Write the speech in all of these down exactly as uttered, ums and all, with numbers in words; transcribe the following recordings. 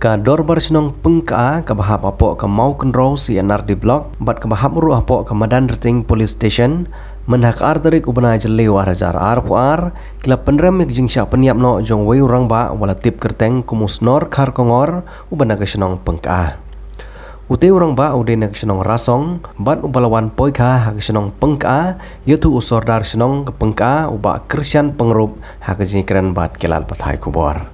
Ka Dorbar Shnong Pyngka kaba hap hapoh ka Mawkynrew C and R D Block bad kaba hap ruh hapoh ka Madanrting Police Station, mynha ka ar tarik u bnai Jylliew ar hajar arphew ar, ki la pynrem ïa ka jingshah pynïap noh jong uwei u rangbah uba la tip kyrteng kum u Snor Kharkongor, uba na ka shnong Pyngka. Utei u rangbah u dei na ka shnong Rasong bad uba la wan poikha ha ka shnong Pyngka, ïathuh u Sordar Shnong ka Pyngka u Bah Kyrshan Pyngrope ha ka jingïakren bad ki lad pathai khubor.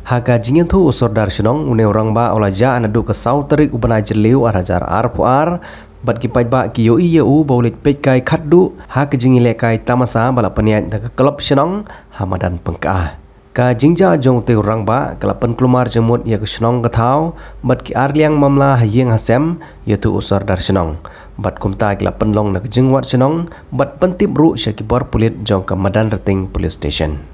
Ha ka jingïathuh u Sordar Shnong, une u rangbah u la jah naduh ka saw tarik u bnai Jylliew ar hajar arphew ar, bad ki paidbah ki ïohi ïa u ba u leit peit kai khatduh ha ka jingïalehkai tamasa ba la pynïaid da ka klub shnong ha madan Pyngka. Ka jingjah jong utei u rangbah ka la pynkulmar jingmut ïa ka shnong ka thaw bad ki arliang mamla ha ïing ha sem, ïathuh u Sordar Shnong. Bad kumta ki la pynlong na ka jingwad shnong bad pyntip ruh sha ki bor pulit jong ka Madanrting Police Station.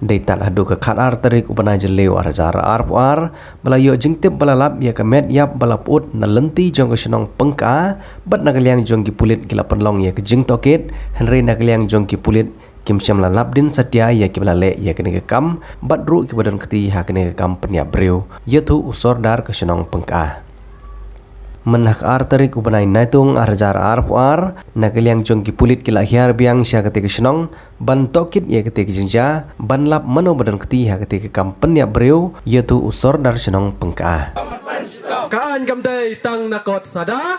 Dei tad haduh ka khat ar tarik u bnai Jylliew ar hajar arphew ar ba la ïoh jingtip ba la lap ïa ka met ïap ba la pyut na lynti jong ka shnong Pyngka, bad na ka liang jong ki pulit ki la pynlong ïa ka jingtohkit, hynrei na ka liang jong ki pulit kim shym la lap dien satia ïa kiba la leh ïa kane ka kam, bad ruh kiba don kti ha kane ka kam pynïap briew, ïathuh u Sordar ka shnong Pyngka. Mynha ka ar tarik u bnai Naitung ar hajar arphew ar, na ka liang jong ki pulit ki la hiar biang sha katei ka shnong ban tohkit ïa katei ka jingjia, ban lap mano ba don kti ha katei ka kam pynïap briew, ïathuh u Sordar shnong Pyngka. Ka aiñ kam dei tang na kot sada.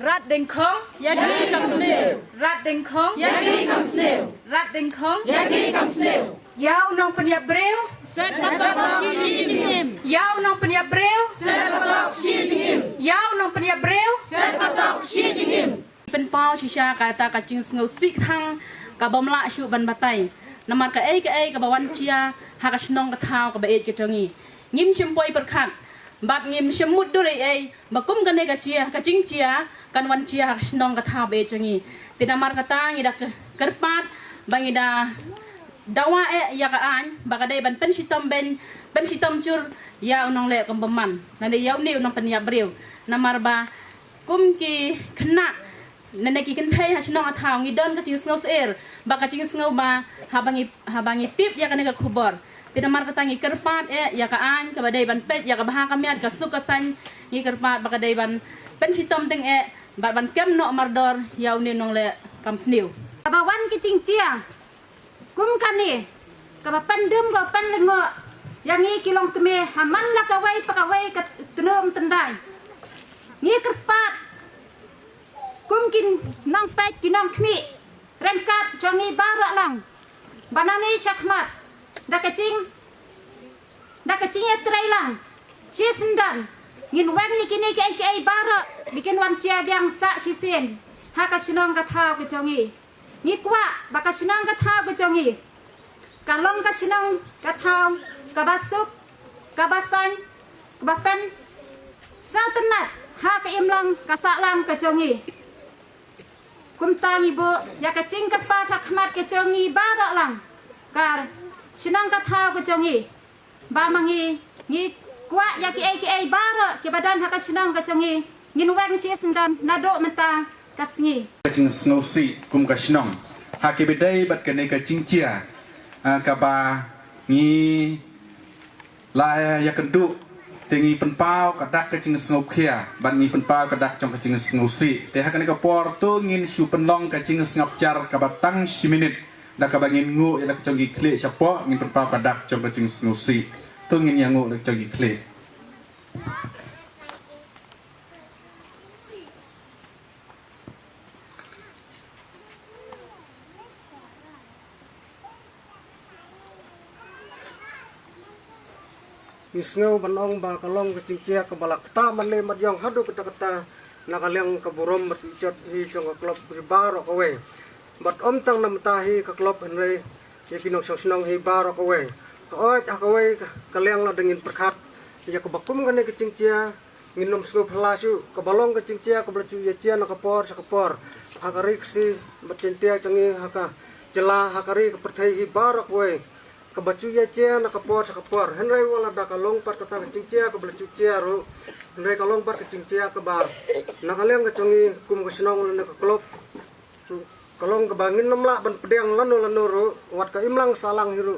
Rat Dengkhong. Ïa ki kam sniew. Rat Dengkhong. Ïa ki kam sniew. Rat Dengkhong. Ïa ki kam sniew. Ïa u nongpynïap briew. Set patok shi jingim. Ïa u nongpynïap briew. Set patok shi jingim. Ïa u nongpynïap briew. Set patok shi jingim. Pynpaw shisha kata ka jingsngewsih thang ka bym lah shuh ban batai. Namar kaei kaei kaba wan jia ha ka shnong ka thaw kaba ïeit ka jong ngi, ngim shym poi pyrkhat bad ngim shym mutdur ei ei ba kum kane ka jia, ka jingjia kan wan jia ha ka shnong ka thaw ba ïeit jong ngi. Te namar kata ngi da kyrpad ba ngi da dawa eh ïa ka aiñ ba ka dei ban pynshitom beiñ, pynshitom jur ïa u nongleh kam bymman, lane ïa une u nongpynïap briew. Namar ba kum ki khynnah lane ki kynthei ha shnong ha thaw ngi don ka jingsngew syier bad ka jingsngew ba haba ngi, haba ngi tip ïa kane ka khubor. Te namar kata ngi kyrpad eh ïa ka aiñ kaba dei ban peit ïa ka bha ka miat, ka suk ka saiñ, ngi kyrpad ba ka dei ban pynshitom teng eh bad ban kem noh mardor ïa une u nongleh kam sniew. Kaba wan ka jingjia kum kane kaba pyndum, kaba pynlyngngoh ïa ngi ki longkmie ha man la kawei pa kawei ka tnum tyndai. Ngi kyrpad kum ki nongpeit ki nongkhmih ryngkat jong ngi baroh lang ba nangne shakhmat da ka jing, da ka jingïatreilang shisyndon ngin weng ïa kine kiei kiei baroh ba kin wan jia biang sah shisien ha ka shnong ka thaw ka jong ngi. Ngi kwah ba ka shnong ka thaw ka jong ngi ka long ka shnong ka thaw kaba suk, kaba saiñ, kaba pynsngewtynnat ha ka imlang ka sahlang ka jong ngi. Kumta ngi buh ïa ka jingkyrpad ha khmat ka jong ngi baroh lang ka shnong ka thaw ka jong ngi. Ba ma ngi, ngi kwah ïa kiei kiei baroh kiba don ha ka shnong ka jong ngi ngin weng shisyndon naduh mynta ka sngi. Ka jingsngewsih kum ka shnong ha kaba dei bad kane ka jingjia, ah, kaba ngi la ïakynduh, te ngi pynpaw ka dak ka jingsngewkhia bad ngi pynpaw ka dak jong ka jingsngewsih. Te ha kane ka por to ngin shu pynlong ka jingsngap jar kaba tang shi minit. Da kaba ngin nguh ïa la ka jong ki khlieh shapoh, ngin pynpaw ka dak jong ka jingsngewsih. To ngin ïa nguh la ka jong ki khlieh. Ngi sngew ban ong ba ka long ka jingjia kaba la ktah man lei mat ïong haduh katta katta na ka liang ka burom bad ka ijot hi jong ka klub hi baroh kawei. Bad ym tang na mynta hi ka klub hynrei ïa ki nongshong shnong hi baroh kawei. Hooid ha kawei ka liang la dang ngin pyrkhat ïa kaba kum kane ka jingjia, ngin ym sngew phylla shuh, kaba long ka jingjia kaba la ju ïa jia na ka por sha ka por ha ka ri Khasi bad Jaiñtia jong ngi, ha ka jylla, ha ka ri ka pyrthei hi baroh kawei. Kaba ju ïa jia na ka por sha ka por. Hynrei wat la da ka long pat kata ka jingjia kaba la ju jia ruh, hynrei ka long pat ka jingjia kaba na ka liang ka jong ngi kum ka shnong lane ka klub Ka long kaba ngin ym lah ban pdiang lano lano ruh, wat ka imlang sahlang hi ruh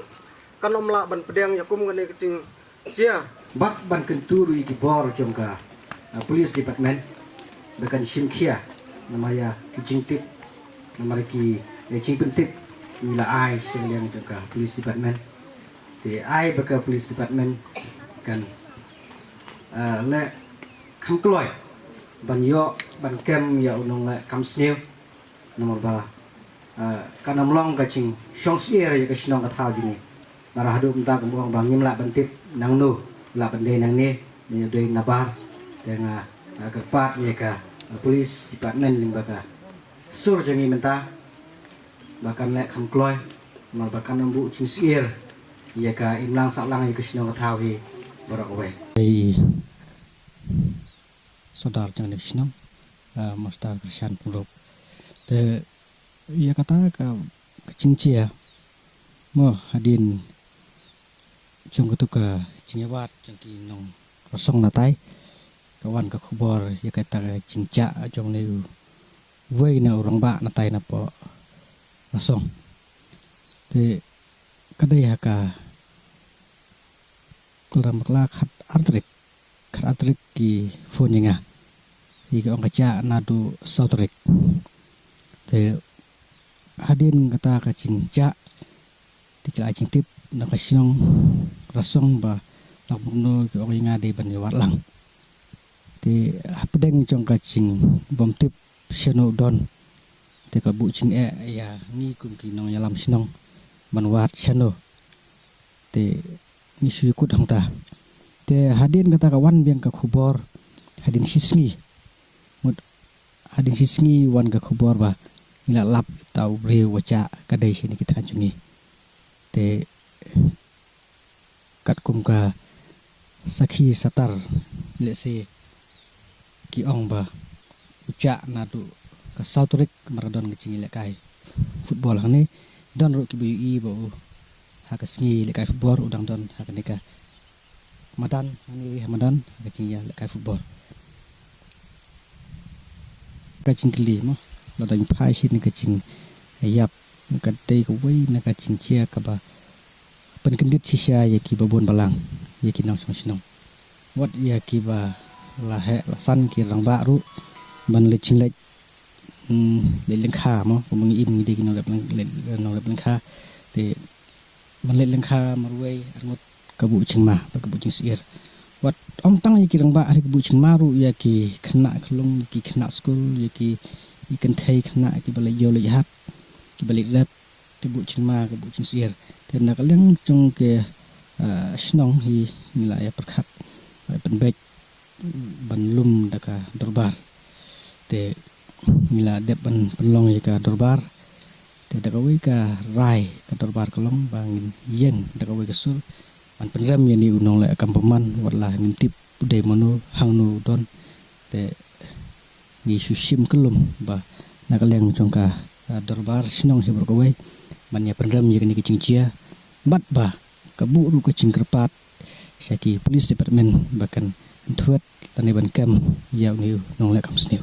kan ym lah ban pdiang ïa kum kane ka jingshai. Bad ban kyntu ruh ïa ki bor jong ka, uh, police department ba kan shim khia namar ïa ki jingtip, namar ki, eh, jingpyntip ngi la ai sha liang jong ka police department. Te ai ba ka police department kan, uh, leh kham kloi ban ïoh ban kem ïa u nongleh kam sniew. Namar ba, ah, kan ym long ka jingshong syier ïa ka shnong ka thaw jong ngi. Namar haduh mynta kumba ong ba ngim lah ban tip nangno lah ban dei nangne, ne dei nabar. Te nga, ah, kyrpad ïa ka, ah, police department lyngba ka sur jong ngi mynta ba kan leh kham kloi, namar ba kan ym buh jingsyier ïa ka imlang sahlang ïa ka shnong ka thaw hi baroh kawei. Sordar jong ka shnong, ah, Master Krishan Pynrop. Te ïa kata ka, ka jingshai mo hadien jong katu ka jingïawad jong ki nongrasong natai, ka wan ka khubor ïa kata ka jingshai jong une uwei na u rangbah natai napoh Rasong. Te ka dei ha ka khlem bakla khat ar tarik, khat ar tarik ki phone ïa nga. Ki ong ka shah naduh saw tarik. Te hadien kata ka jingshah te ki la ai jingtip na ka shnong Rasong ba la kumno ki ong ïa nga dei ban ïawad lang. Te hapdeng jong ka jingbymtip shano u don, te ka buh jingeh ïa ngi kum ki nongïalam shnong ban wad shano. Te ngi shu ïakut hangta. Te hadien kata ka wan biang ka khubor hadien shisngi. Mut hadien shisngi wan ka khubor ba ngi la lap ïa uta u briew uba shah, ka dei shane ki thaiñ jong ngi. Te katkum ka sakhi satar, lehse ki ong ba u shah naduh ka saw tarik namar don ka jingïalehkai football hangne. Don ruh kiba ïohi ba u ha ka sngi lehkai football u dang don ha kane ka madan, hangne ha madan ha ka jingïalehkai football. Ka jingkylli mo, lada ngi phai sha kane ka jingïap, ka dei kawei na ka jingshai kaba pynkyndit shisha ïa kiba bun balang, ïa ki nongshong shnong. Wat ïa kiba la heh la san ki rangbah ruh ban leit jingleit, hmm, leit lyngkha mo, kumba ngi im ngi dei ki nongrep lyng-, leit, nongrep lyngkha. Te ban leit lyngkha marwei arngut ka buh jingma bad ka buh jingsyier. Wat ym tang ïa ki rangbah, hynrei ka buh jingma ruh ïa ki khynnah khyllung, ïa ki khynnah skul, ïa ki, ïa ki kynthei khynnah kiba leit ïew leit hat, kiba leit rep, te buh jingma ka buh jingsyier. Te na ka liang jong ka, ah, shnong hi ngi la ïa pyrkhat, ah, pynbeit ban lum da ka dorbar. Te ngi la dep ban pynlong ïa ka dorbar. Te da kawei ka rai ka dorbar ka long ba ngin ïeng da kawei ka sur ban pynrem ïa une u nongleh kam bymman, wat la ngim tip u dei mano, hangno u don. Te ngi shu shim kyllum ba na ka liang jong ka, ah, dorbar shnong hi baroh kawei ban ïa pynrem ïa kane ka jingshai, bad ba ka buh ruh ka jingkyrpad sha ki police department ba kan ïathuh lane ban kem ïa une u nongleh kam sniew.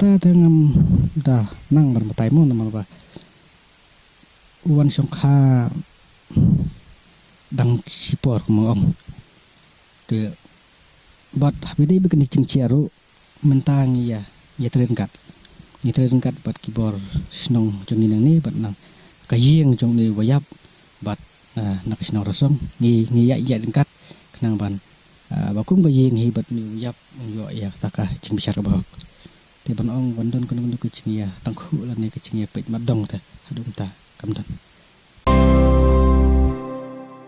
Te, te ngam da nang ban batai mo, namar ba u wan shongkha dang shipor kumba ong. Te bad haba dei ba kane ka jingshai ruh mynta ngi ïa, ïa trei ryngkat. Ngi trei ryngkat bad ki bor shnong jong ngi nangne bad na ka ïing jong une uba ïap bad, ah, na ka shnong Rasong. Ngi, ngi ïa, ïa ryngkat khnang ban, ah, ba kum ka ïing hi bad une uba ïap un ïoh ïa kata ka jingbishar kaba hok. Te ban ong ban don kano kano ka jingïatangkhuh lane ka jingïapeit matdong te haduh mynta kam don.